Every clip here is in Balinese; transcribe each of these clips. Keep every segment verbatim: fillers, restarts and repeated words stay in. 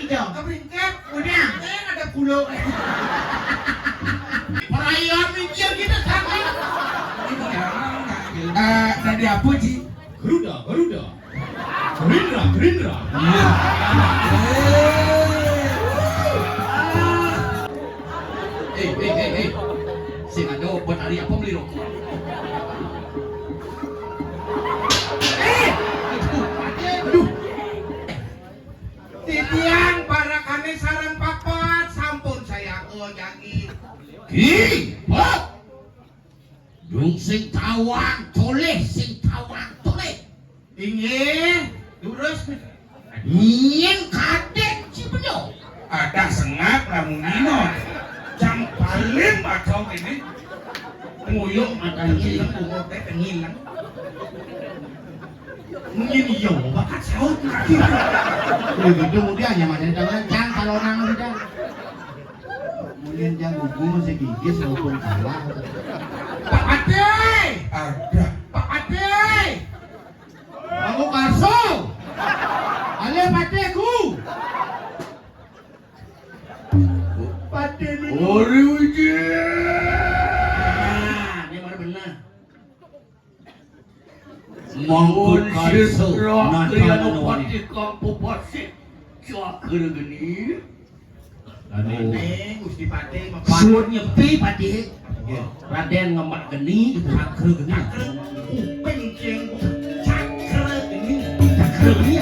Yo, kepingkep, udah. Eh, ada pulau. Perayaan mikir kita sama. Eh, tadi apa, Ji? Garuda, Garuda. Gerindra, Gerindra. Iya. Eh, eh, eh, eh. Sing ada obat hari apa beli rokok? Eh, aduh, aduh. Titiang para kane sareng papat sampun saya jagi. Ki, Pak. Dung sing tawang toleh, sing tawang toleh. Inggih, durus. Nyen kadek si bejo. Ada sengak lamun dino. Jam paling macam ini. Nguyuk mata ngilang, umur teh ngilang. Mungkin iya, bakat saut. Udah gitu, kemudian yang ada di tangan, jangan kalau nang udah. Kemudian jangan gugu masih gigis walaupun kalah. Pak Ade! Ada. Pak Ade! Mangku Karso! Ale Padeku! Pade ini. Ori Widi! Nah, ini baru benar. Mangku Karso, Kriya Nata Nanawane. Pati kang pepasih Cakra Geni. Anu. Ane, Gusti Patih, Suwun nyepi, Patih. Nggih. Raden Ngemak Geni, Cakra Geni. Cakra, kuping ceng, Cakra Geni. Cakra Geni.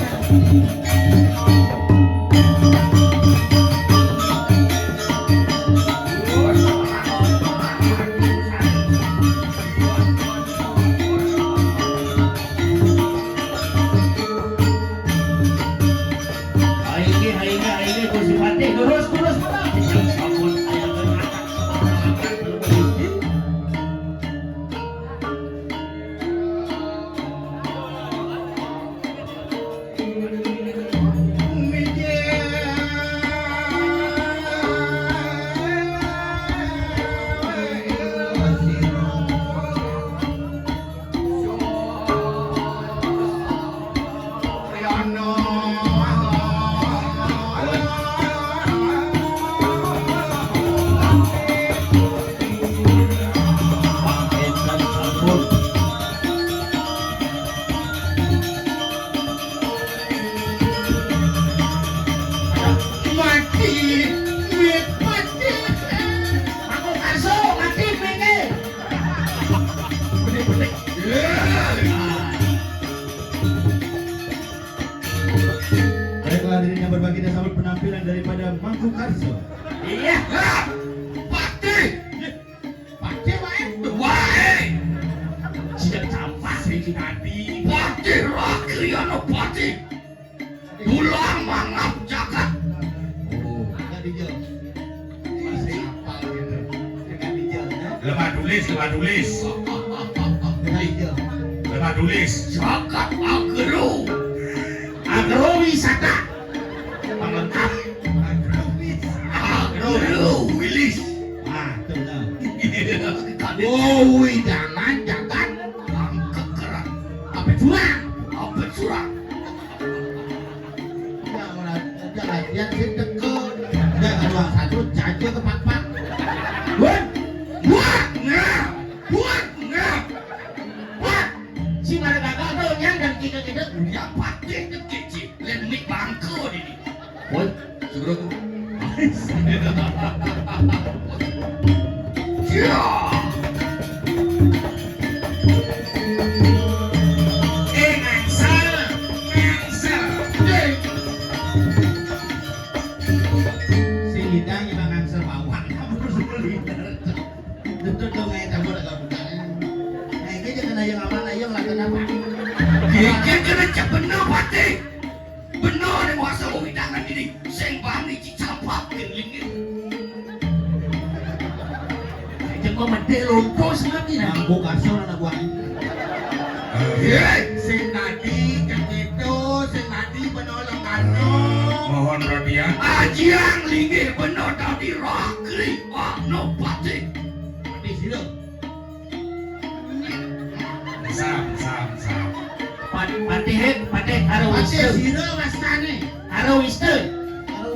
Aiki, aiki, aiki, Gusti Patih, lurus, lurus, lurus. Ampun, saya berangkat. Mati, mati. Aku Karso, mati, mati. Baiklah, hadirin yang berbahagia, kita sambut penampilan daripada Mangku Karso. Iya. Hah? Patih. Patih wae. Wae. Sida tampak sing tadi. Patih Rakriyana Patih. Tulang mangap jagat. Oh, enggak dijel. Masih hafal gitu. Enggak dijel, ya. Lemah tulis, lemah tulis. Enggak dijel. Lemah tulis. Jagat Agro. Agrowisata. Pelengkap. Agrowisata. Agrowilis. Nah, tuh, nah. Oh, wewidangan jagat Bangkekeran. Apa curang? Apa curang? Udah, udah, udah latihan sih teko. Udah, ruang satu, jaga ke pak-pak. Woi, buat, nah, buat, nah, buat. Si pada gagal tuh, nyang dan kita-kita. Udah, pakai ke kecil. Lihat mik bangko ini. Woi, suruh. Ya. Eh, ngangsel, ngangsel. Eh. Si Ida juga ngangsel bawang, kamu terus kuliner. Betul dong, eh, kamu udah gak buka. Nah, ini jangan ayo ngamal, ayo ngelakuin apa? Kira-kira cek bener, Patih. Bener nih, masa wewidangan ini sing bani cicampak ning linggih. Aja kok medhe lonto semati nah. Nganggo kasur anak buah. Eh, sing tadi kekitu, sing tadi bener lengkano. Mohon perhatian. Ajiang linggih bener tadi rakri Anopati. Mati sira. Sam, sam, sam. Pat-, Patih, Patih karo Patih Wista. Sira wastane. Karo Wista. Karo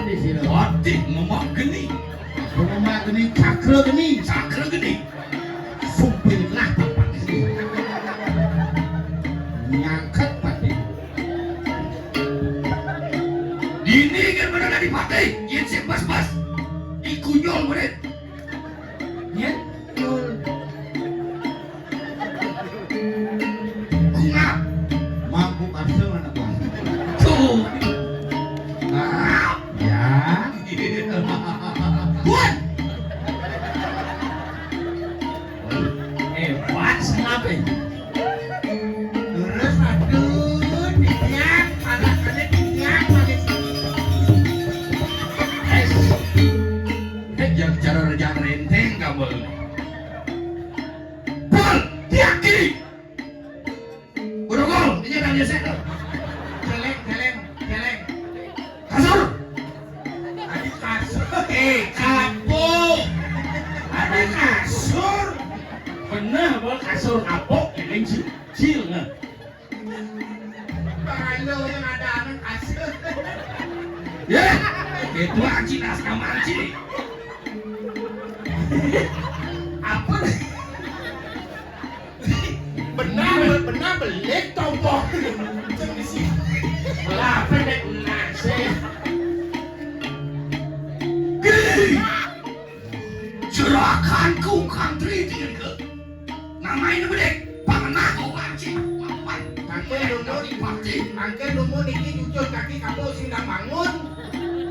Di sini. Patih Ngemak Geni. Ngemak Geni, Cakra Geni. Cakra Geni. Sumpil lah tempat itu. Nyangkat patih. Dini kan bener dari patih, yen sing pas-pas. Dikunyol bener. Yen? Nyol. Kungap. Mampu kasung anak bang. Tuh. Ngap. Ya. Bun. Hebat, sengape? Terus, aduh, tiang, malah kena tiang, malah sini. Es. Eh, yang cara rejang renteng, kabel. Bal, tiaki. Borogol, ini ada biasa. Celeng, celeng, celeng. Kasur. Ada kasur. Eh, kapok. Ada kasur. Bener, bal kasur kapok, ya, kan, Cil? Cil, nah. Kalau yang ada anak kasur. Ya, itu aja nas kamanci. Apa? Benar, benar belik tombol. Ceng di sini. Lah, pendek nasi. Gini. Jerakanku kantri dengan ke. Namain belik. Pangenah kau banci. Papan. Mangke lumun. Pati. Mangke lumun iki nyucul kaki kamu sing ndang bangun.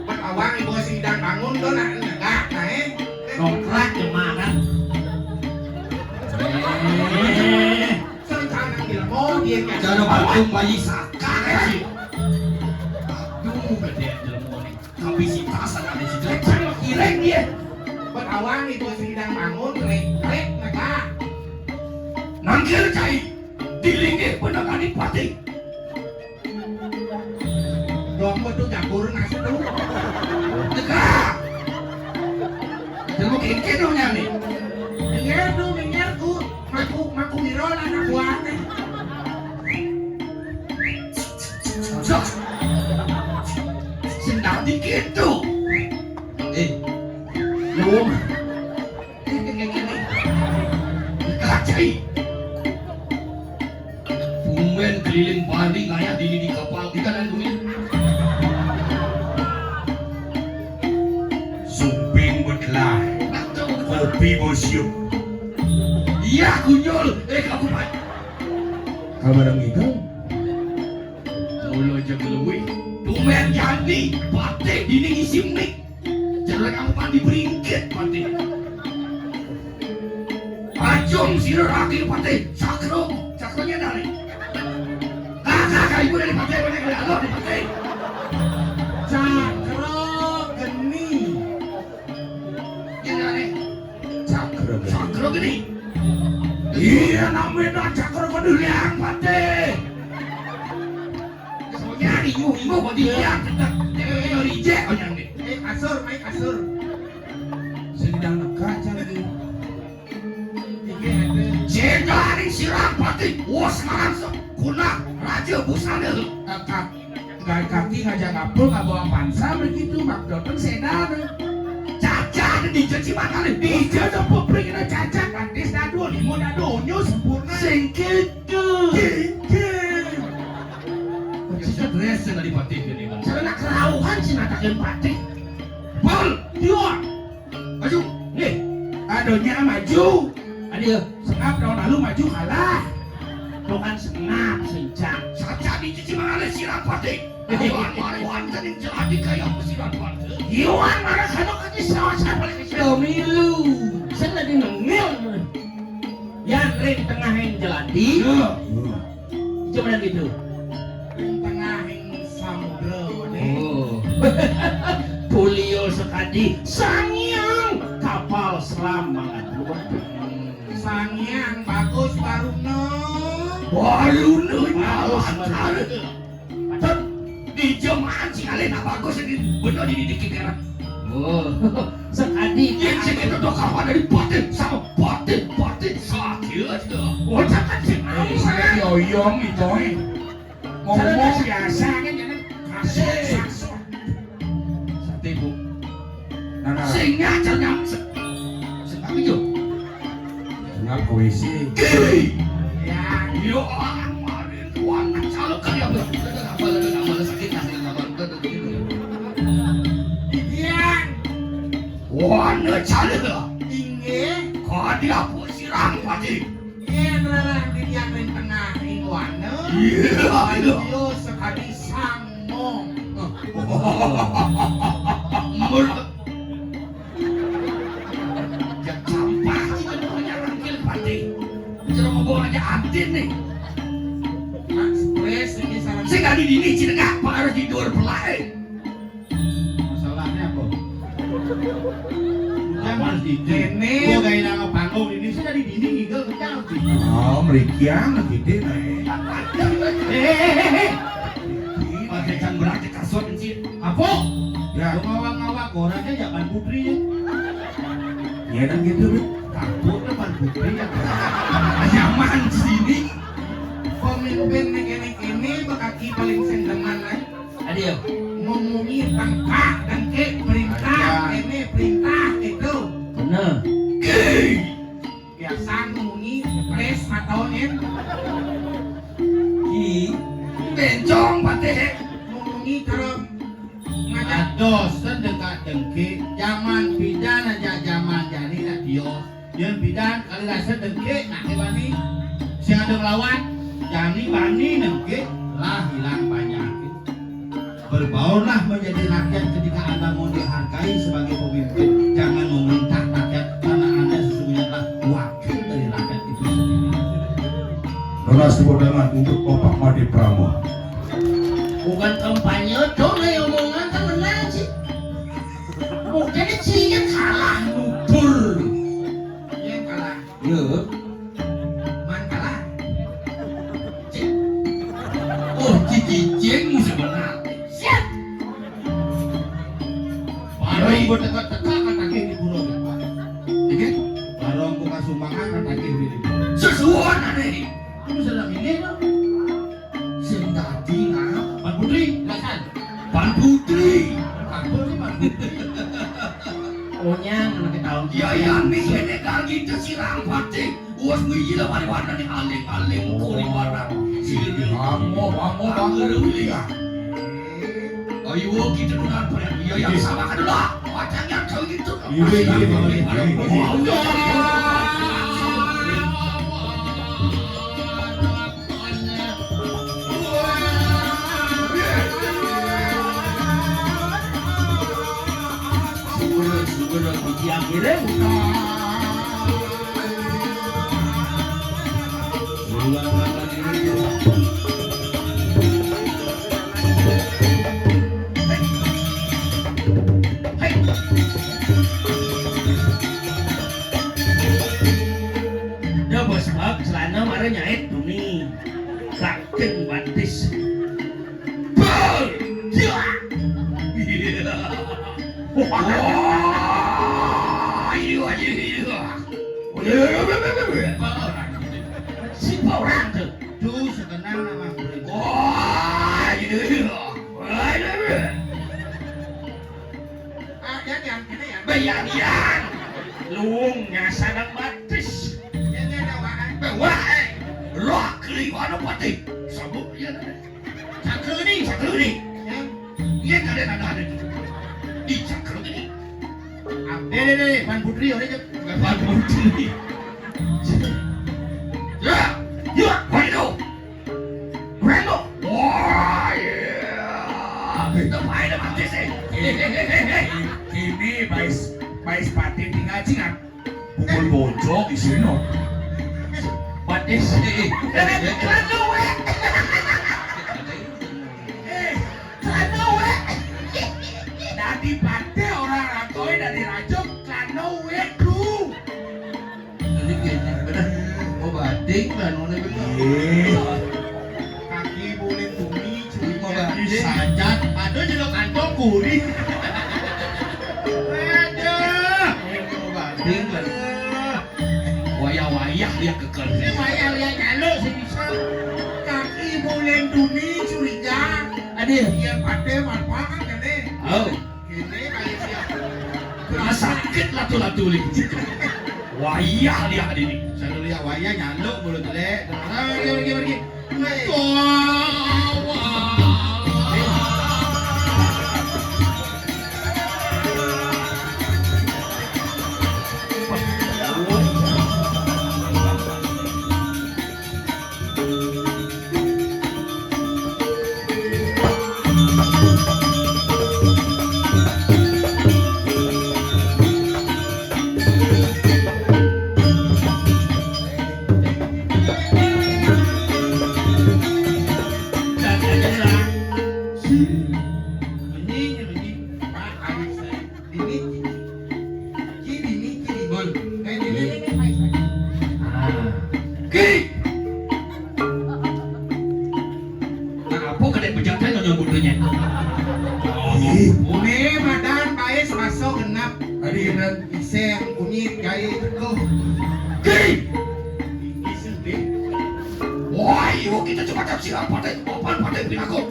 Bet awang ibu sing ndang bangun to nak negak kae. Nongkrak jemaran. Eh. Sing kanang dilemo, dia kan. Cara patung bayi saka, eh, sih. Aduh, gede jelema nih. Kapasitas ada di situ. Cang ireng dia. Bet awang ibu sing ndang bangun, rek, rek, negak. Nangkil cai. Dilinggih bener Adipati. Dong, betul dapur nasi tuh. Tegak. Jelema kengken dong nyane. Minggir tuh, minggir ku. Maku, maku wiro lah anak buahnya. Cocok. Sendal dikit tuh. Eh, lu. Kacai. Tumben keliling Bali ngayah dini di kapal. Di kanan bumi. Sumping betlah. Kopi bosiuk. Iya, kunyol. Eh, kamu, Pak. Kabar ngitung. Mula aja ngeluih. Tumben jadi. Patih dini ngisi mik. Jalan kamu pandi beringkit, pati. Ajum sira ragi, pati. Cakro, cakranya dari. Kakak, kakak, ibu dari pati, pati, dari Allah di pati. Cakro geni. Ini dari. Cakro geni. Cakro geni. Iya, namanya cakro geni yang pati. Soalnya riuh-riuh kok dia tetep. Dia rijek kok nyambi. Eh, kasur, main kasur. Sing dang negak, Cang, iki. Iki ada. Jenderal sirang pati, wos langsung guna raja busana. Kakak, gawe kaki ngajak ngapul, nggak bawa pansa begitu, Mak Doteng sedan. Cacat di cuci mata, di cuci pabrik, cacat, kantis dadu, limo dadu, onyo sempurna. Sing gitu. Gitu. Kok stres sing dipatih gini, Bang? Sarana kerauhan sing ngatakan patih. Pol, Tio. Maju. Nih. Adonya maju. Aduh, sengap tahun lalu maju kalah. Bukan sengap, sencang. Saja dicuci mengalir sirang patih. Iwan marah wonten ing jeladi kaya pesiran wonten. Iwan marah kano kaki sawasan paling kecil. Domilu. Sing lagi nengil. Yan ring tengahing jeladi. Ya. Coba gitu. Ring tengahing samudra, nih. Oh. Tulio sekadi sangyang kapal selam mangkat luar. Sangyang bagus Baruna. Baruna bagus Baruna. Di jemaah sing alih nak bagus iki. Bener dididik iki, Rak. Oh, sekadi. Yen sing itu do kawan dari batin sama batin, batin sakit. Oh, jangan sing alih. Saya yoyong itu, eh. Ngomong biasa kan, jangan. Sing. Sate, Bu. Nah, nah. Sing ngajak nyam-, se-, sing apa itu? Sing apa kuisi? Ih. Ya, yo, ah, kemarin tuan kacaluk kali apa? Apa lagi, apa lagi sakit, sakit, apa lagi gitu. Didian. Wah, ne cale. Inggih. Kadi apa sirang pati? Yén rereh didian ring tengah ring wana, iya, iya. Yo sekadi sangmong. Mul-, ya, sampah sih, kan punya rengkil pati. Jero ngomong aja antin nih. Mas, wes, ini saran. Sing tadi dini, cinegah, apa harus tidur pelai? Masalahnya apa? Jangan di sini. Gua kayak nang panggung ini sudah di dinding gitu, kencang sih. Oh, merikian gitu, nah. Eh, eh, eh, eh, eh. Pakai can berarti kasut, Encik. Apa? Ya. Lu ngawak-ngawak, orangnya zaman putri ya. Ya, kan gitu, Bro. Takutnya ban putri ya. Nyaman di sini. Pemimpin nih, ini, ini, bakal paling sendeman, eh. Adio. Ngomongin tengkak, dengkek, perintah, ini perintah, itu. Bener. Biasa ngomongin pres atau en. Ki. Bencong, Patih. Ngomongin cara ngajak. Aduh, sedekah dengkek, zaman pidan aja zaman jani lah, Dio. Yén pidan kali rasa dengkek, nak wani. Sing ada ngelawan, jani bani dengkek, lah hilang banyak. Berbaurlah menjadi rakyat ketika Anda mau dihargai sebagai pemimpin. Jangan memerintah rakyat, karena Anda sesungguhnya adalah wakil dari rakyat itu sendiri. Tunas tepuk tangan untuk Bapak Made Pramo. Bukan kampanye, dong, ayo omongan kan benar sih. Bukan sih, yang kalah, nubur. Yang kalah. Iya. Man kalah. Cik. Oh, cicicing sebenarnya. Siap. Barong gua teka-teka kata ke di pulau. Oke? Barong gua kasumbangan kata ke di pulau. Sesuatu nih. Lu sedang ini, no? Sing dadi nah, Pan Putri, silakan. Pan Putri. Apa sih Pan Putri? Onyang, anak tahun. Ya, ya, mikirnya kali itu sirang pati. Uas miji lah, mari warna nih, aling-aling, kuning warna. Sini. Bango, bango, bango, ya. Ayo, kita dengar, Pak. Ya, ya, sama kan dulu lah. Wacanya kalau gitu. Iya, iya, iya, iya, iya. Wah, udah. Dah bos bab celana mara nyait duni. Saking batis. Bal! Ya! Iya. Wah, iya, iya, iya. Si orang tuh. Tuh, sekenal nama gue. Wah, iya, iya. Wah, iya, iya. Ah, yan, yan, ini yan. Bayan, yan. Luung nyasar nang batis. Yan, yan, yan, wah, eh. Wah, eh. Roh keliwano pati. Sabuk, yan, eh. Cakra ni. Cakra ni. Yan. Yan, ada, ada, ada. Di cakra ni. Ah, deh, deh, deh, Pan Putri, udah, Cak. Bukan Pan Putri. Ya, ya, ayo. Reno. Wah, iya. Itu main sama dia sih. Ini bais, bais patin tinggal cingak. Pukul bojok di sini, no. Patis. Eh, reno, weh. Eh, reno, weh. Dadi patin orang rantoi dadi raja, reno, weh, bro. Jadi gini, bener. Mau bating, bangunnya bener. Iya. Kaki boleh tumi, cuma mau bating. Sajat, aduh, jero kantong kuri. Aduh, mau bating, bener. Wayah-wayah dia kekel. Ini wayah lihat jaluk sih bisa. Kaki boleh tumi, curiga. Nih. Iya, paté manfaat kan nih. Oh. Ini kayak siap. Rumah sakit latu-latu nih. Wayah dia ini. Saya lihat wayah nyaluk mulut deh. Ah, pergi, pergi, pergi. Weh. Ini, ini, Pak, anak saya. Dini, ci dini, ci dini. Bon. Eh, dini, dini, dini, baik, baik. Ah. Ki! Nah, apa kadek bejat kan nyebutnya? Oh, ih. Une madan bae sebaso genap. Tadi kan. Iseng, kunyit, gaye, tekuh. Ki! Ini sedih. Wah, iyo kita coba cak siapa teh, papan pada pinakut.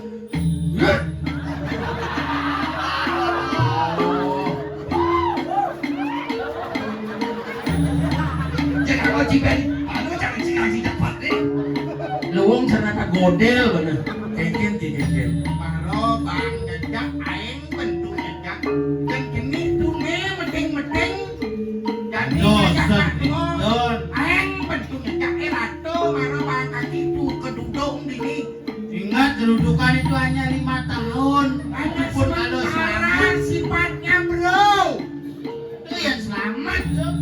Jangan wajib, Ben. Anu, jangan sih kasih cepat, deh. Lowong sarana godel bener. Kengken, kengken, kengken. Maro bang jejak aeng bentuk jejak. Dan kini tune meting-meting. Jadi ngajak satu aeng bentuk jejak. Eh, ratu maro bang kaki tu kedudung dini. Ingat, kedudukan itu hanya lima tahun. Hanya sementara sifatnya, bro. Itu yang selamat, tuh.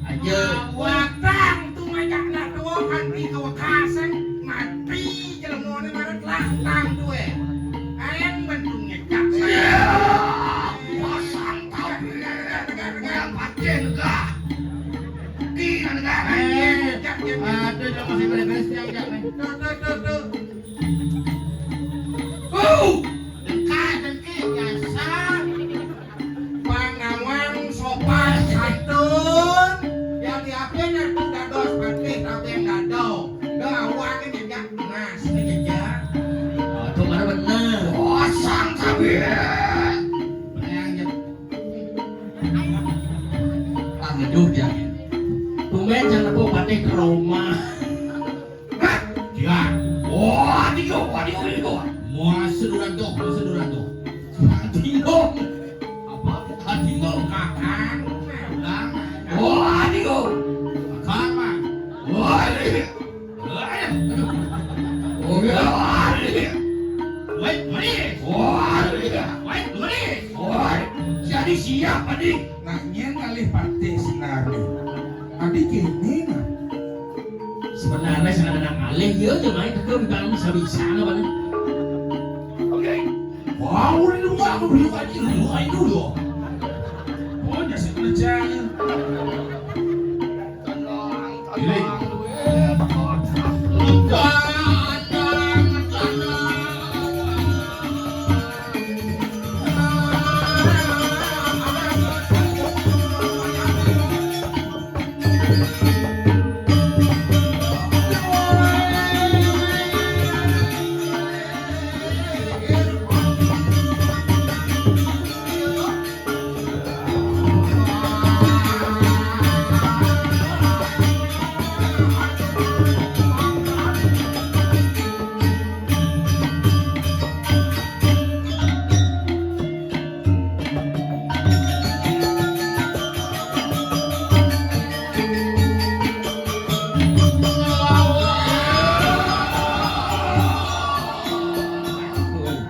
Aja. Watang tuh ngajak anak tua kanti kewekasan, mati jelemone maret lantang tuh, eh. Ayang bentuknya cak. Iya. Pasang tahu. Yang pakai negara. Di negara. Eh, ada dong masih beres-beres yang cak, nih. Tuh, tuh, tuh, tuh. Uh, dengkak, dengkik, biasa. Panawang sopan santun. Yang diapin aku dados patih tapi yang dado. Dah awang ini jejak emas ini jejak. Oh, itu mana bener? Kosong tapi. Bener yang jejak. Ah, ngeduh dia. Tumben jangan apa patih ke rumah. Hah? Dia. Wah, dia, wah, dia, wah, dia. Masa duran tuh, masa duran tuh. Hati dong. Apa? Hati dong. Kakang. Kakang. Wah, dia. Kakang, Mang. Wah, dia. Wah, dia. Wah, dia. Wait, manis. Wah, dia. Wait, manis. Wah, jadi siapa nih? Nah, nyén kalih patih sinaré. Adi kéné, nah. Sebenarnya sing ada nang alih, ya, cuma itu kan bisa-bisa, apa nih? Oke. Wah, udah dulu, aku dulu aja, dulu aja dulu. Pokoknya sih kerjanya. Tenang, tenang.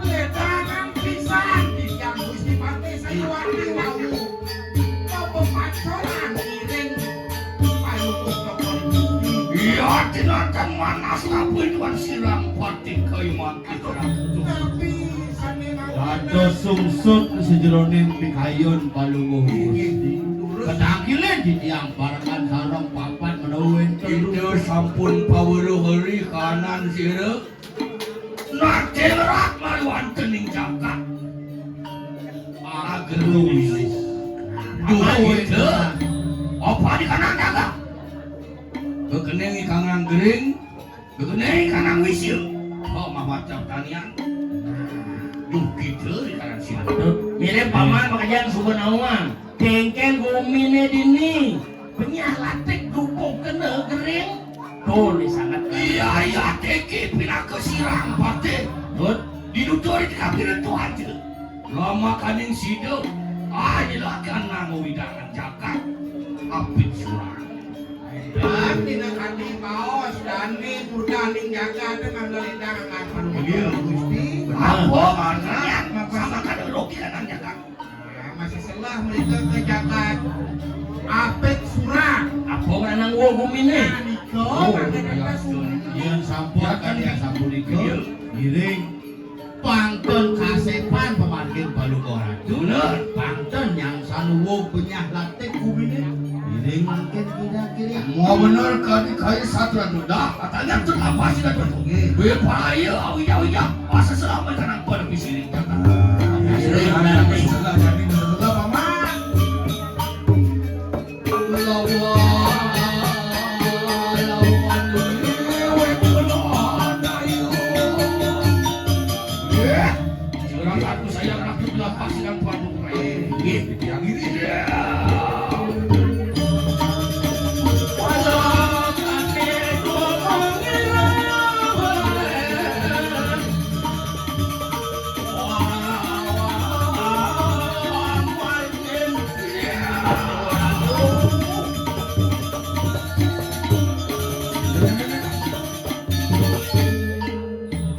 Ledangan pisan titiang Gusti Patih Sariwati wau. Pepacoran ngiring panutup tokon Gusti. Iya, tinatan manas tapi tuan sirang patih kayuman kita. Tapi sami mawon. Dados sungsut sajeroning pikayun palungguh Gusti. Ketangkilan titiang parekan sareng papat menawi wénten. Kita sampun paweruh hari kanan sira. Nate ngerak maliwan dening jagat. Agro wilis. Duh, apa di kanan jagat? Bekening ikang nang gering, bekening ikang nang wisil. Oh, mawaca tanian. Gitu di kanan sini. Mirip paman makanya suba nawang. Dengkén guminé dini. Benyah latik dukuh kena gering. Tuh, nih sangat. Iya, iya, keke pinaka sirang patih. Tut. Didudur di kabinet tuh aja. Lama kaning sida. Ah, jelas kan nang widangan jagat. Apit surang. Dan dina kadi baos, dandi purganing jagat, mangga lidang akan panuju Gusti. Apa mana? Sama kada rogi kan jagat. Nah, masih selah mereka ke jagat. Apit surang. Apa mana nang wo guminé? Nah, nika, oh, mangga iya, datang iya. Yang sampun, kan yang sampun nika. Iya. Ngiring. Pangton kasepan pamargin palukoran. Bener. Pangton nyang sanuwung benyah latik guminé. Iring mangkin kira-kira. Mau bener kadi kaya saturan muda. Katanya tuh apa sih kan tuh? Nggih. Gue paya awija-wija. Masa selama kan apa lebih sini kata. Iring mangkin. Sudah jadi bener-bener paman.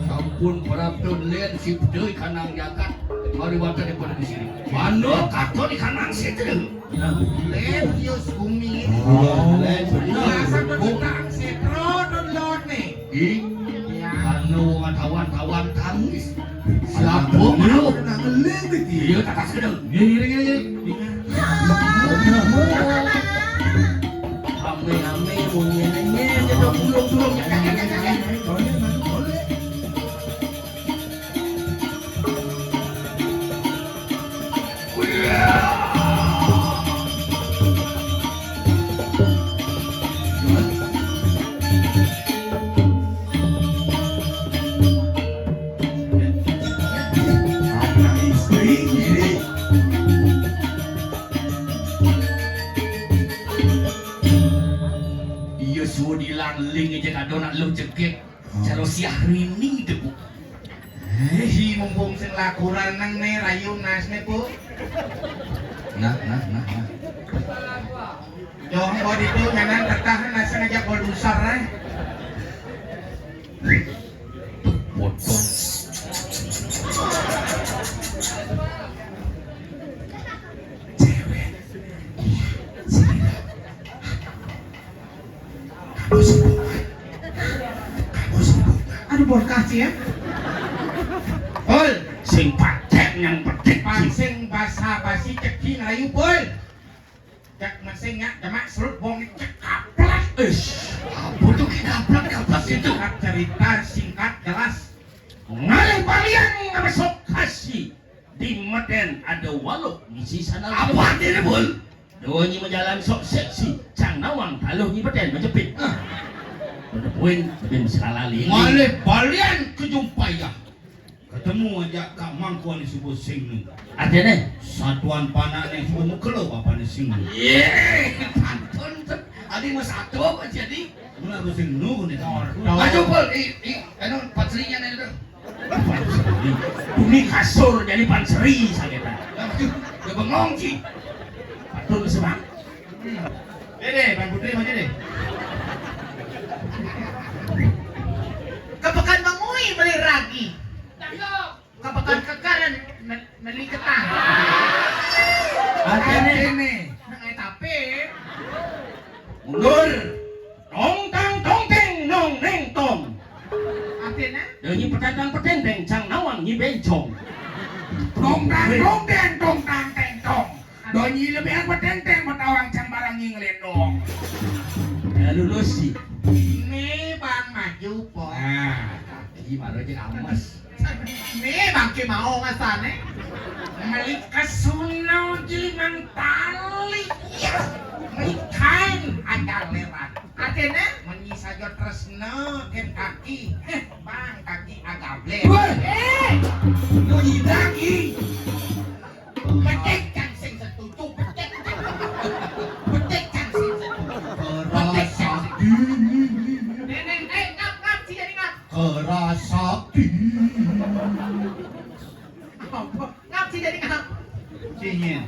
Sampun prapta lén sipta ikanang jagat, mariwatan daripada di sini. Mana katon ikanang sipta? Lén tius bumi. Oh, lén bener. Biasa to kita angsetro don lot nih. Ih, iya. Anu, tawan-tawan tangis. Siapa lu? Nang ngeling nih. Iya, tak kasih dong. Gini, gini, gini, gini. Ame-ame, munyi-munyi, dia tulung-tulung. Iya, sudilan ling aja kado nak lu cekek. Jalo Syahrini debu. Hi, mumpung sing lakuran nang né rayu nas né, Bu. Nah, nah, nah, nah. Jong bodi tu nyanan tertahan nas ngajak bol dusar, eh. Potong. Cewek. Iya, sini dah. Kamu sibuk, Mak. Kamu sibuk, Mak. Aduh, borkas ya. Ol, sing pacek yang petik. Pan sing basa-basi ceki ngelayu, Pul. Cek mesing ya, demak serut bong cek kaplak. Ish, apa tuh ki kaplak, kaplak itu? Singkat cerita, singkat jelas. Ngalih balian ngamesok kasih. Di Meden ada waluh ngisi sana. Apa artinya, Bul? Dua nyi majalan sok seksi, cang nawang taluh nyi Meden majepit. Ah. Pada poin, tapi mesra lali. Malih balian kejumpaya. Ketemu aja Kak Mangkuan disebut sing nu. Artinya? Satuan panak ni suba mekelo apa ni sing nu. Ye, pantun tu. Adi mah satu apa jadi? Mula apa sing nu ni? Maju, Bul. I, i, anu, panserinya ni tu. Panseri. Bumi kasur jadi panseri sakit. Lah, maju. Dia bengong, Ci. Patut sebab. Hmm. Deh, deh, Bang Putri maju deh. Ke Pekan Mengui beli ragi. Ke Pekan Kekaran me-, beli ketang. Artinya? Artinya? Nang ai tapi. Mundur. Tong tang tong teng nong neng tong. Artinya? Dah nyi petantang petenteng, cang nawang nyi bencong. Tong tang tong teng, tong tang teng tong. Dah nyi lebihan petenteng, petawang cang barang nyi ngelendong. Ya, lulus sih. Ni bang maju, po. Nah, kaki baru aja ames. Ni bangke mau ngasane. Meli kesuna jilingan tali. Ya. Meli kain aja leran. Artinya? Menyi saja tresna ken kaki. Heh, bang kaki agak blek. Weh. Eh. Lu Lagi. Petik kang sing setuju, petik kang. Petik kang sing setuju. Petik kang sing. Neneng, eh, ngap, ngap, si jadi ngap. Kerasakti. Apa? Ngap si jadi ngap. Cinyir.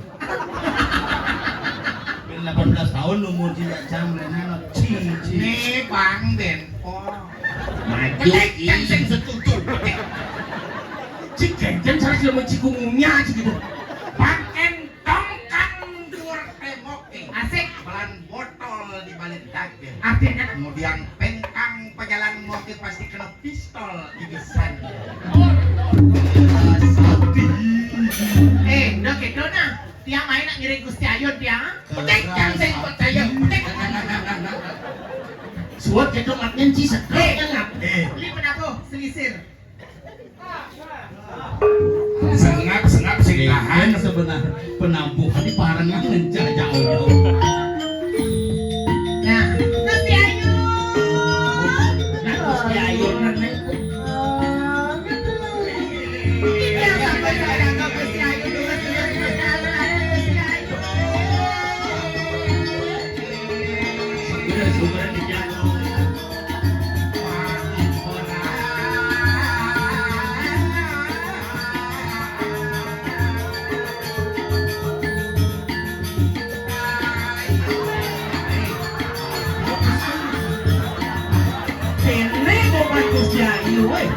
Pin delapan belas tahun umur tidak cang, Renano. Ci, ci. Nih, Bang Den. Oh. Maju. Petik kang sing setuju. Petik. Cik Genjen cara sila mencikung umumnya aja gitu. Pakai tongkang duur tembok nih. Asik. Belan botol di balik daging. Artinya? Kemudian pengkang pejalan mobil pasti kena pistol gigisan. Sakti. Eh, udah gitu nah. Tiang main nak ngiring Gusti Ayun tiang. Petik kang sing percaya. Petik. Suat gitu matnya ci setrek kan ngap. Eh. Beli penapa? Selisir. Sengap, sengap, sing tahan. Sebenar penampuh di parengan ngencah jauh-jauh. Nah, Gusti Ayu. Nah, Gusti Ayu, nah, Neng. Ini yang sampai saya anggap Gusti Ayu, Gusti Ayu, Gusti Ayu. Sudah, sudah, dijatuh. Kene kok bagus ya, iya, weh.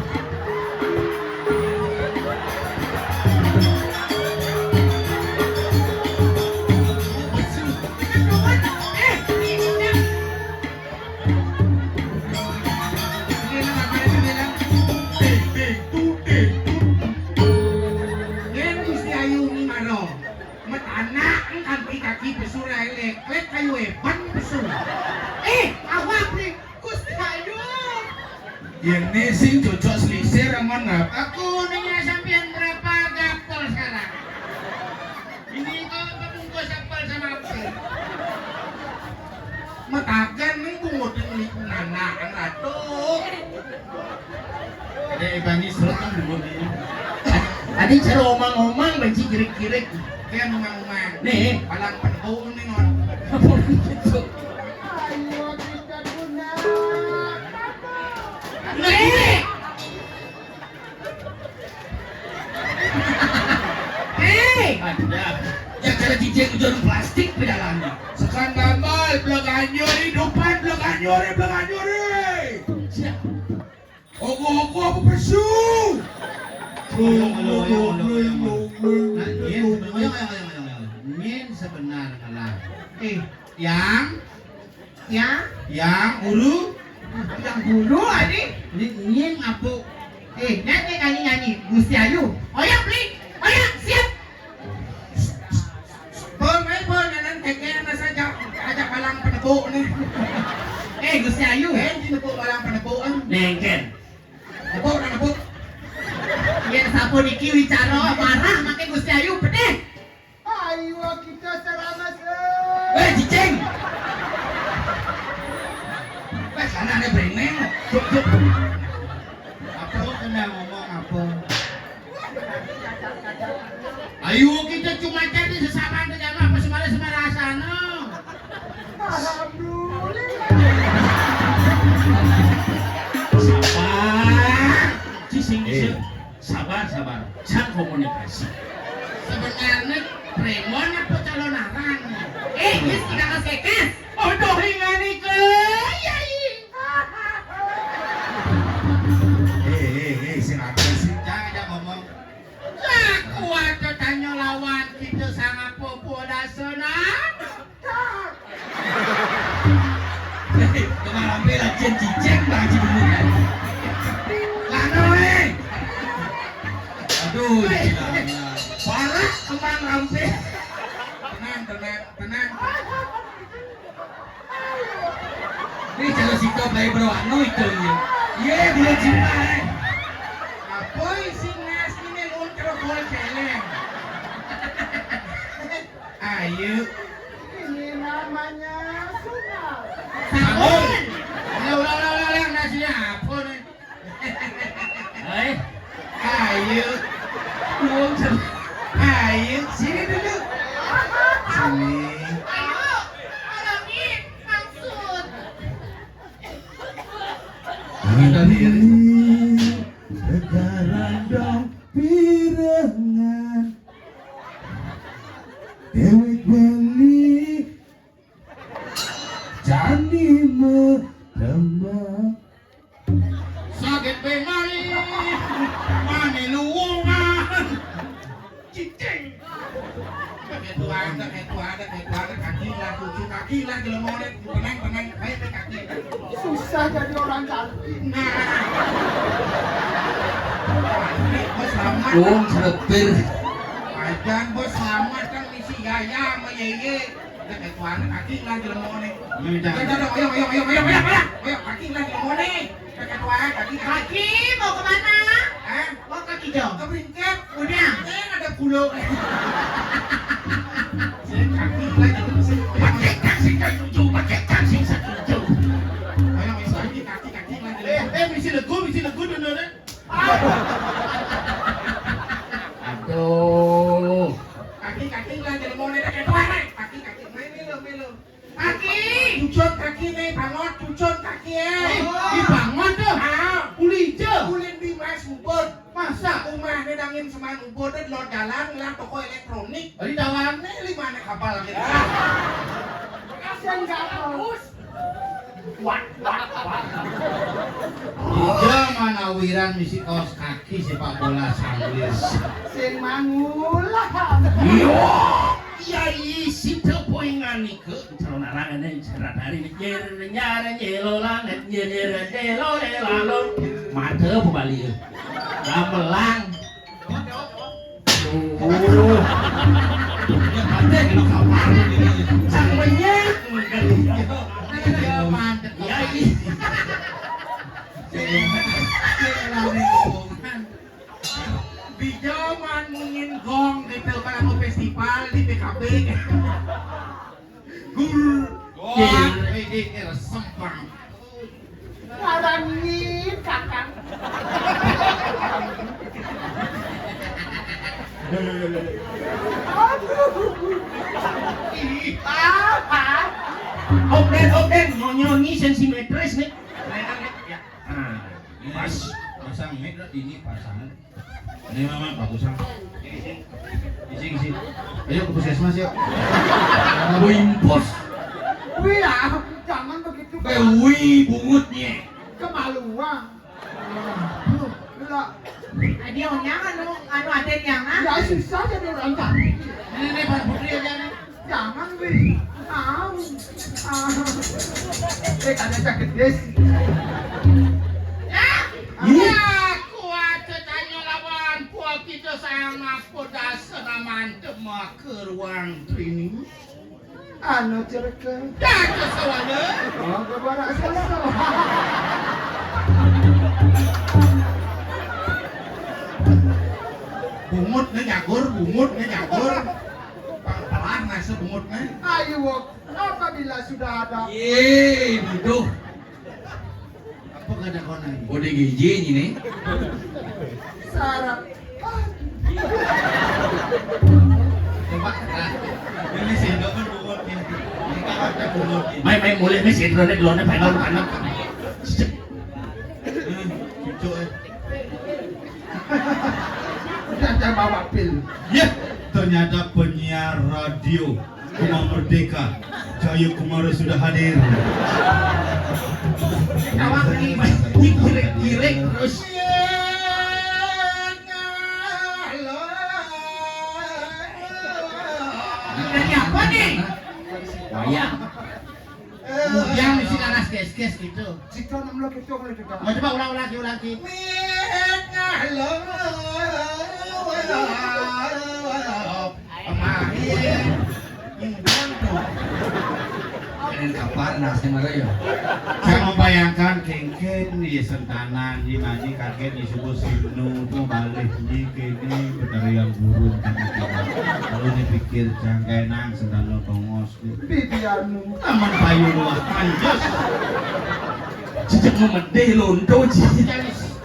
Yen Gusti Ayu maro, metanak kaki-kaki pesu lek, lek kayu eban pesu. Eh, awak nih, Gusti Ayu. Yen ne sing cocok selisir aman ngap. Aku nanya sampean berapa gatel sekarang? Ini kau bungkus apel sama apel. Metakan ning bungut ning nana ratu. Ada ebani serem kan bungut ini. Adi cara omang-omang benci kirik-kirik. Dia ngomong-ngomong. Nih. Palang penebuk nih non. Ayo kita guna. Nih. Hei! Ada. Ya cara cicing jarum plastik pedalannya. Sekan gambal, belag anyur, hidupan, belag anyur, belag anyur. Siap. Ogo-ogo apa pesu? Ayo, ayo, ayo, ayo, ayo. Nah, nyen sebenar, ayo, ayo, ayo, ayo, ayo. Nyen sebenar kalah. Eh, yang Ya, yang ulu, yang dulu adi. Ni nyen apa? Eh, nyanyi nyanyi nyanyi. Gusti Ayu. Oyang beli. Oyang siap. Pol, main pol, nanan keke anak saja. Aja palang penebuk nih. Eh, Gusti Ayu. Eh, di nebuk palang penebuk ah. Nengken. Nebuk, nak nebuk. Yen sapu niki wicara marah make Gusti Ayu pedih. Ayo kita seramas. Eh, cicing. Wes, anaknya brengeng. Duk, duk. Apa kena ngomong apa? Ayo kita cuma cari sesama aja, apa semara-semara sana. Alhamdulillah. Sabar. Cicing, eh. Sabar, sabar. Can komunikasi. Sebenarnya premon apa calon aran? Eh, wis kita kasih kes. Aduh, ingani ke. Ya, iya. Eh, eh, eh, sing apa sih? Jangan, jangan ngomong. Lah, kuat tanya lawan kita sangat popo dasana. Kemana ambil aja cicing bang cibungan. Lano, eh. Aduh, gila, gila. Parah kembang rampe. Tenang, tenang, tenang. Ini cara sikap dari bro anu itu ya. Iya, bulan cinta, eh. Apa isi nas ini ultra gol celeng? Ayo. Ini namanya sungai. Sabun. Ulang, ulang, ulang, ulang, nasinya apa nih? Hei. Ayo. Ayo, sini dulu. Sini. Ayo, tolongin, maksud. Ini sekarang dong pirengan. Dewek beli jani merembang. Sakit be mani, mani luwungan. Cicing. Ketuaan, ketuaan, ketuaan, kaki lah, cucu kaki lah, jelema ne, peneng, peneng, baik deh kaki. Susah jadi orang cantik. Nah. Ini bos selamat. Wong slepir. Ajan bos selamat kan misi yaya sama yeye. Udah ketuaan, kaki lah jelema ne. Ini jangan. Udah, udah, ayo, ayo, ayo, ayo, ayo, ayo, ayo, kaki lah jelema ne. Udah ketuaan, kaki, kaki. Kaki mau kemana? Hah? Mau ke Kijong? Ke Bringkep. Udah. Eh, ada pulau. Sing kaki lagi, sing pakai taksi kan tujuh, pakai taksi satu jam. Ayo, ayo, kaki, kaki, kaki lagi. Eh, eh, misi legu, misi legu dulu deh. Aduh. Kaki, kaki lagi, mau nih, pakai dua, eh. Kaki, kaki, main milu, milu. Kaki. Cucun kaki nih, bangot, cucun kaki, eh. Oh. Di bangot tuh. Ah. Ulin je. Ulin di mas ubud. Masa? Umahne dangin seman ubud, dot jalan, ngelar toko elektronik. Di dalamnya lima ne kapal gitu. Kasihan kapal. Wah, wah, wah. Di zaman awiran misi kaos kaki sepak bola sanglis. Sing mangulah. Yo, iya isi tepoingan nih. Ke calon arangan yang serat hari nyejer nyejar nyelo langet nyejer nyelo lelalo. Mate apa Bali ya? Gamelang. Oh. Ya mate kena kapal ini. Sang banyak. Ya mantep. Ya ini. Di zaman mungin gong gitu kalau mau festival di P K B. Gur. Goak. Ih, ih, ih, sempang. Ngaran ni kakang. Aduh. Ih. Ah, ah. Open, open. Nyonyo ni sensimetris ni. Ya. Nah, pas. Pasang mic dah, ini pasang. Ini mama bagusan. Isi, isi. Ayo ke puskesmas yuk. Wih, bos. Wih ya, jangan begitu. Wih, bungutnya. Kemaluan. Aduh, lah. Dia anu, anu ada yang nah. Ya susah jadi orang cantik. Ini nih Pak Putri aja nih. Jangan, Wi. Au. Ah. Eh, ada cak gede sih. Ya, aku aja tanya lawan puak kita sama pedas senaman demak ke ruang training. Anu cerita. Ya, ke soalnya. Oh, ke barak sosok. Bungut ne jagur, bungut ne jagur. Pelan nasib bungut ne. Ayo, Wok. Apabila sudah ada. Ye, bodoh. Apa kata kau nanya? O D G J ini nih. Syarat. Coba, nah. Ini sendok kan bungut nih. Ini kan ada bungut nih. Main-main mulai nih, sendok nih, duluan nih, pengen, pengen. Hmm, cucuk, eh. Udah, jangan bawa pil. Ya, ternyata penyiar radio Gema Merdeka, Cahyo Kumara sudah hadir. Awak ni, ni girek-girek terus. Dari apa ni? Wayang. Kemudian mesti laras kes-kes gitu. Situ enam belas gitu, kalau juga. Mau coba ulang, ulang lagi, ulang lagi. Kemarin. Ini doang tuh. Kalian kapan nasnya marah ya? Saya membayangkan kengken di sentanan, di mani kaget di subuh sinu, tuh balik di kene, betara yang burung. Kalau dipikir jangkai nang sentano tongos. Bibianmu. Taman payu luas anjos. Jejak memedih lonto, ji. Jalis.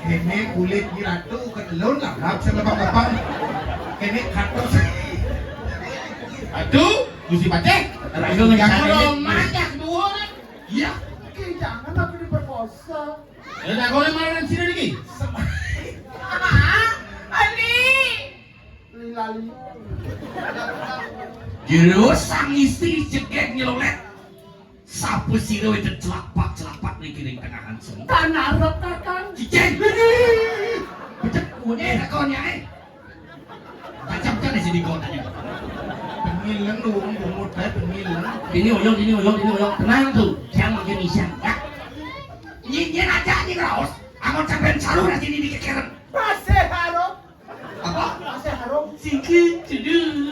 Kéné kulit Nyi Ratu, ké telun lah, lap sing lepang-lepang. Kéné katos. Aduh, Gusti Patih. Raga ngencang. Jangan ini. Masak dua orang. Iya. Oke, jangan aku diperkosa. Ya, tak boleh marah sini lagi. Apa? Ali. Lali. Jero sang istri jegég nyelolet. Sapa sira wénten celapak-celapak niki ring tengahan seni? Tan arep, Kakang. Cicing. Becek, kuwene takon yae. Tancap kan di sini kotanya. Pengileng lu, bungut ae pengileng. Dini oyong, dini oyong, dini oyong. Tenang tuh, jangan makin iseng, ya. Nyi, nyi aja, nyi raos. Amun sampean saru rajin ini kekiren. Pasih harum. Apa? Pasih harum. Singkir, cedul.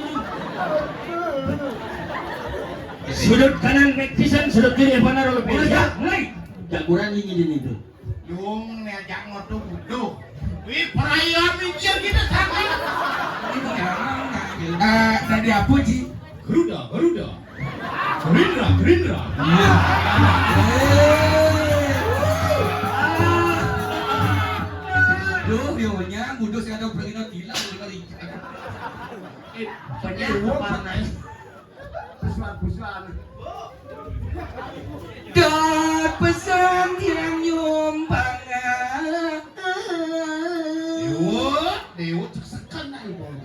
Sudut kanan, mek pisan, sudut kiri, Evan Arrow, mulai. Ya, mulai. Jaguran ini, ini tuh. Yung, ngejak ngoto buduh. Wih, perayaan mikir kita sama. Ini jangan. Eh, tadi apa, Ji? Garuda, Garuda. Gerindra, Gerindra. Iya. Duh, ya, wenya, muduh sing ada berkena gila, udah kali. Eh, wenya, panas. Busuan, busuan. Dot pesan tiang nyumbang. Dewa, Dewa, cek seken ae, Bang.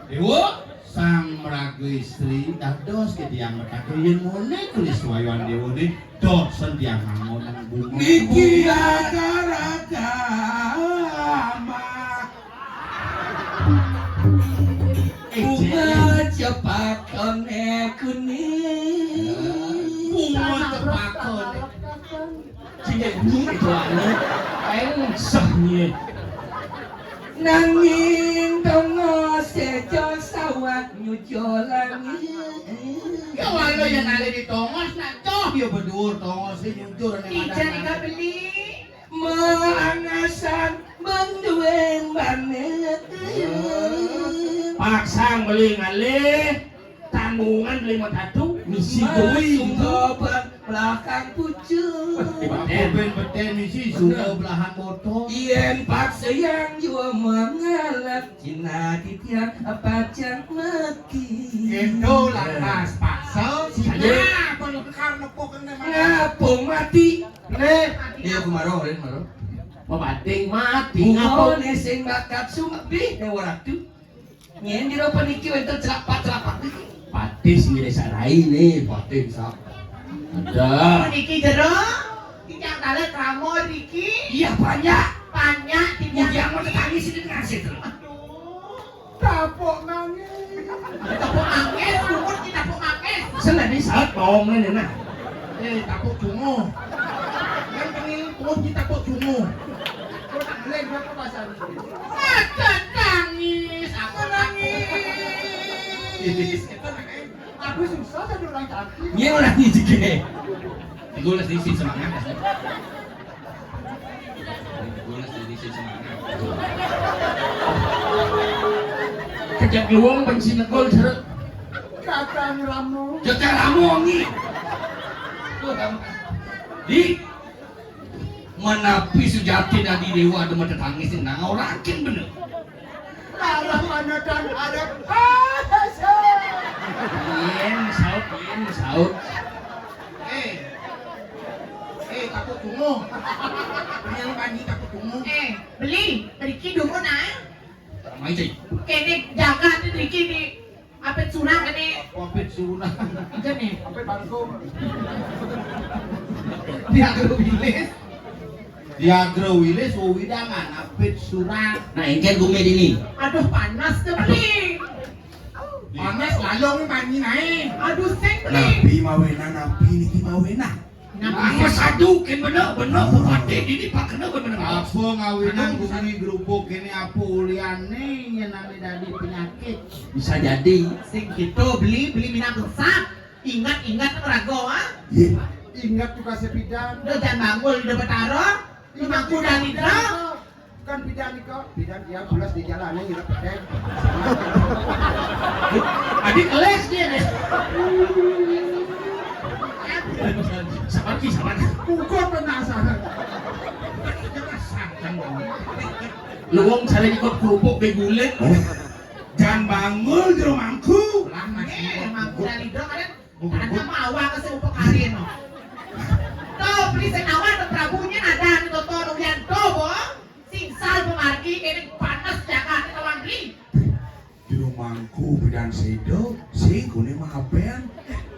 Dewa, sang meraga istri, dados ke tiang metaken yen mone tulis wayuan Dewa ne, dosen tiang mangon nang bunga. Niki agama. Bunga cepakone kuning. Bunga cepakone. Sing kayak bunyi itu anu. Kayak sah nih. Nanging tongos seco sawah nyuco langit. Ya walau yang ada di tongos, nak coh ya bedur tongos sih nyucur nih. Ijan pada ikan beli. Meangasan mendueng banget. Paksang beli ngalih. Tanggungan lima tatu, misi duit. Sungguh belakang pucuk. Beten, beten misi, sungguh belahan motor. Yen paksa yang jua mengalap, Cina titian pacang mati. Endo lantas paksa, Cina pelekar nepuk kena mana? Ngapung mati. Nih, iya, aku marah, Rin, marah. Mapating mati, ngapung. Ngapung sing bakat sumebih, Dewa Ratu. Nyen dira puniki wénten celapak-celapak niki. Patih sing ngiris rai nih, patih sap. Ada. Puniki jero, titiang talet rama niki. Iya, banyak. Banyak titiang. Mugi amun tetangis ini ngasih terus. Aduh. Tapuk nangis. Tapuk nangis, bungut ki tapuk nangis. Sing nggak bisa, bohong ini nah. Eh, tapuk cunguh. Kan pengin bungut ki tapuk cunguh. Kok tak ngeleng, kok pasang? Ada nangis, aku nangis. Aku susah jadi orang cantik. Iya, orang nangis juga. Iku les diisi semangat. Iku les diisi semangat. Kejak luwung pensi negul jeruk. Kakang Ramo. Kejak Ramo wengi. Di Menapi sujati dadi dewa ada mata tangis nang ora yakin bener. Arep ana dan arep. Ah, yen saut, yen saut. Eh. Eh, takut dungu. Yen mandi takut dungu. Eh, beli, pergi dungu nah. Ramai sih. Kene jaga tuh pergi di Apit surang ini. Apit surang. Iya nih. Apit bangku. Diagro wilis. Diagro wilis wewidangan apit surang. Nah, engken gumi dini. Aduh, panas tuh, Bli. Panas lalong manyi nae. Aduh, sing, Bli. Napi mawena, napi niki mawena. Apa sadu ken bener, bener, bupati dini pak kena bener. Apa ngawinan gumi gerupuk kene apa uliane yen ane dadi penyakit? Bisa jadi. Sing gitu, beli, beli minang rusak. Ingat-ingat raga, ah. Iya. Ingat juga sepidan. Udah jangan banggul, udah betara. Lima kuda nidra. Kan bidan nika, bidan dia bulas di jalan ini lah petek. Adik les dia deh. Sabar ki, sabar. Kuku penasaran. Jangan santai. Lu wong cara ikut kerupuk be gulit. Jangan bangul di rumahku. Lah, Mas. Eh, emang udah lido kan? Ada mau awak ke si upuk hari no. Tuh, beli senawan tuh Prabunya ada di Toto Ruyan tuh, Bong. Singsal pemargi, ini panas jaga, ini tawang beli. Di rumahku bidan sedo, sing kune maben.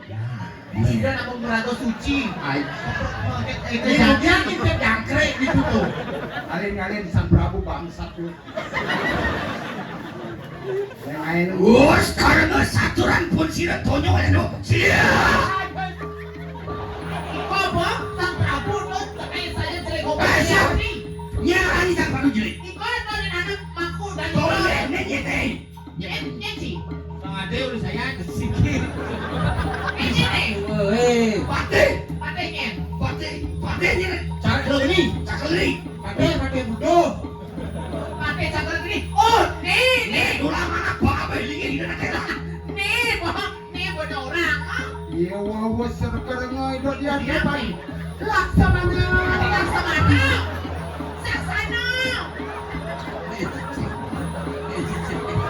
Nah, sida nak muraga suci. Ai. Ini kejadian kita jangkrik gitu tuh. Alin-alin Sang Prabu bangsat tuh. Yang lain. Wus, karena saturan pun sira tonyo ya no. Sira. Kobong Sang Prabu tuh, tapi saya jelek kobong. Nyarani Sang Prabu jelek. Iko nolin anak mangku dan toleh, nek nyetei. Nyet, nyet sih. Bang Ade udah saya ke sini. Ini nih. Woi. Patih. Patihnya. Patih. Patihnya. Cakeli. Cakeli. Patih, patih budo. Patih cakeli gini. Oh, nih, nih. Nih, ulah mana apa ini, ini nanti lah. Nih, bohong. Nih, bodoh orang. Ah. Iya, wah, wah, serker ngai dok dia depan. Laksamana. Laksamana. Saksana.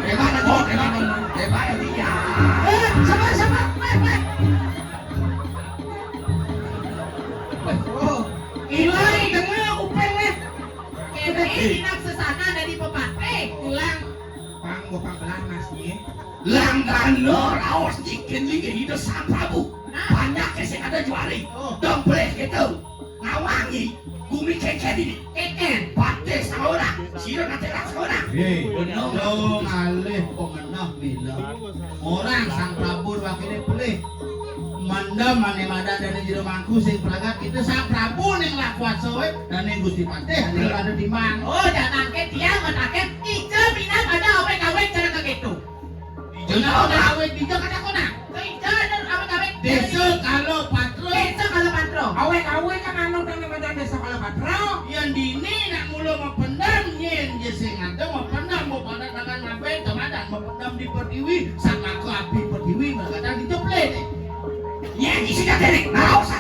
Hebat, hebat, hebat, hebat, iya. Eh, sabar, sabar. Weh, weh. Oh, ini dengar kuping, weh. Kene inap sesana dari pepatih. Ulang. Pang, gua pang belah, Mas, nih. Langgana raos nyikin linggih Ida Sang Prabu. Nah. Banyak sing ada juari. Oh. Dong boleh gitu. Ngawangi gumi keken ini. Keken. Patih saorang, sira nanti lah saorang. Hei, bener. Dong alih pemenah bilang. Orang Sang Prabu wakilnya pelih. Mendem ane madan dan jero mangku sing pragat kita Sang Prabu ning lakuat sowe dan ning Gusti Patih ning ada di mang. Oh, jangan ke dia mataken ijo minat ada awet-awet cara ke gitu. Ijo awet-awet ijo kata kona. Ijo ada awet-awet. Desa kalau patro. Desa kalau patro. Awet-awet kan anu dan madan desa kalau patro. Yang dini nak mula mapendam nyen je sing ada mapendam mau pada tangan ngapain kemadan mapendam di pertiwi sama aku api pertiwi mereka di teple nih. Nyen isi kate nih, nggak usah.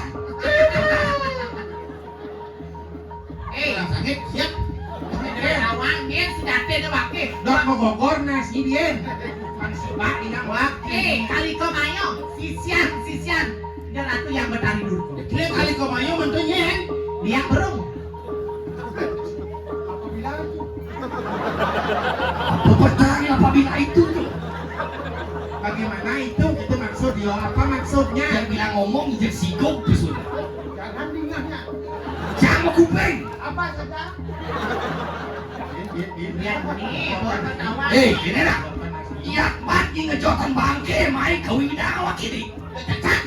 Eh, sakit, siap. Eh, awang dia sudah ada wakil. Dok mau gogor nasi dia. Kan sebab ini wakil. Eh, kali kau mayo, sisian, sisian. Dia ratu yang bertari dulu. Dia kali kau mayo mentunya. Dia berung. Apabila itu. Apa bertari apabila itu tuh? Bagaimana itu? Itu maksud dia. Apa maksudnya? Yang bilang ngomong ijek sigok tuh sudah. Jangan dingahnya. Jangan kuping. Apa saja? Ini, ini, ini. Eh, ini lah. Iya, mati ngejotan bangke, mai kawin awak ini. Cacak.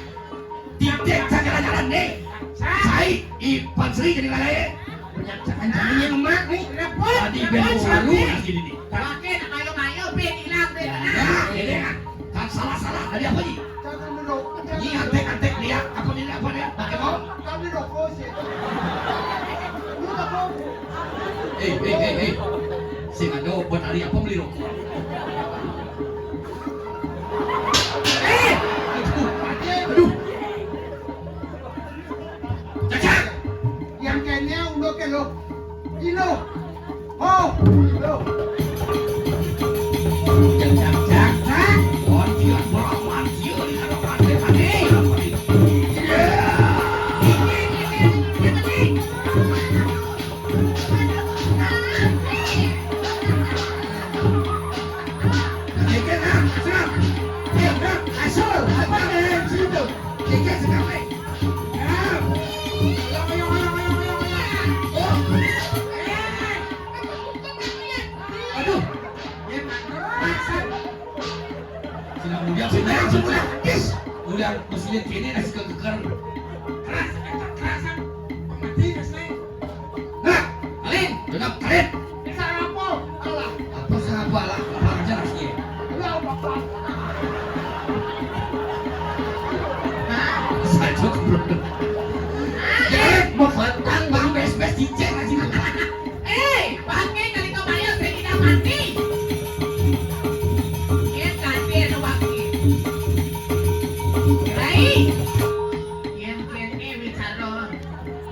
Titik jalan-jalan nih. Sai, Ipan Sri jadi lalai. Jangan-jangan yang emak nih. Tadi bela malu lagi nih. Pakai nak mayo-mayo, ben hilang, ben tenang. Ya, ini kan. Kan salah-salah. Tadi apa nih? Ini antek-antek dia. Apa nih, apa nih? Pakai mau? Kami rokok sih. Lu tak mau. Eh, eh, eh, eh. Sing ada buat hari apa beli rokok? Eh, aduh, aduh. Cacak. Yang kayaknya udah ke lo. Ilo. Oh, ilo. Cacak, cacak. Oh, dia berawan, dia di hadapan dia tadi. Aduh, Sina muda, sina muda. Yes. Udah, mestinya kini nasi kegeker. Keras, keras, keras. Mati, keras, naik. Nah, Alin, genap, Alin. Bisa apa? Alah. Apa sih apa lah? Apa aja nasinya? Lah, Bapak. Nah, saya cukup. Jadi, mau bantang, Bang, bes-bes, cicing, nasi. Eh, pakai kali kau bayar, saya tidak mati. Dia tadi ada wakil. Rai. Yang kene bicara.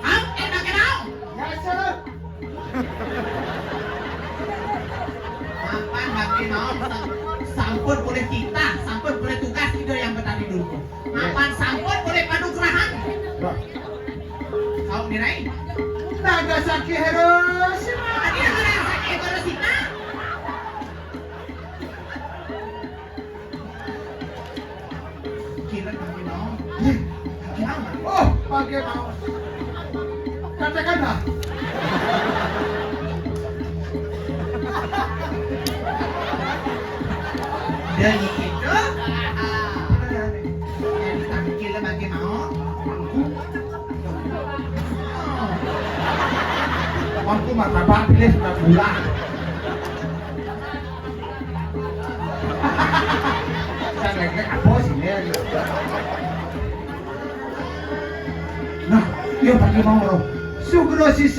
Ham, eh, tak kenal. Ya, sir. Mapan bakti mawon, sam-, sampun polih titah, sampun polih tugas Ida Hyang Betari Durga. Mapan sampun polih panugrahan. Nah. Saum dirai. Nagasaki Hiroshima. Adi Nagasaki Hiroshima. Kira bagaimana? Bagaimana? Oh, bagaimana? Katakanlah. Dan itu, yang ditampil bagaimana? Aku mah tabak pilih sudah pulang. Saya lagi apa sih, ya? Nah, iya bagaimana? Sugro sisi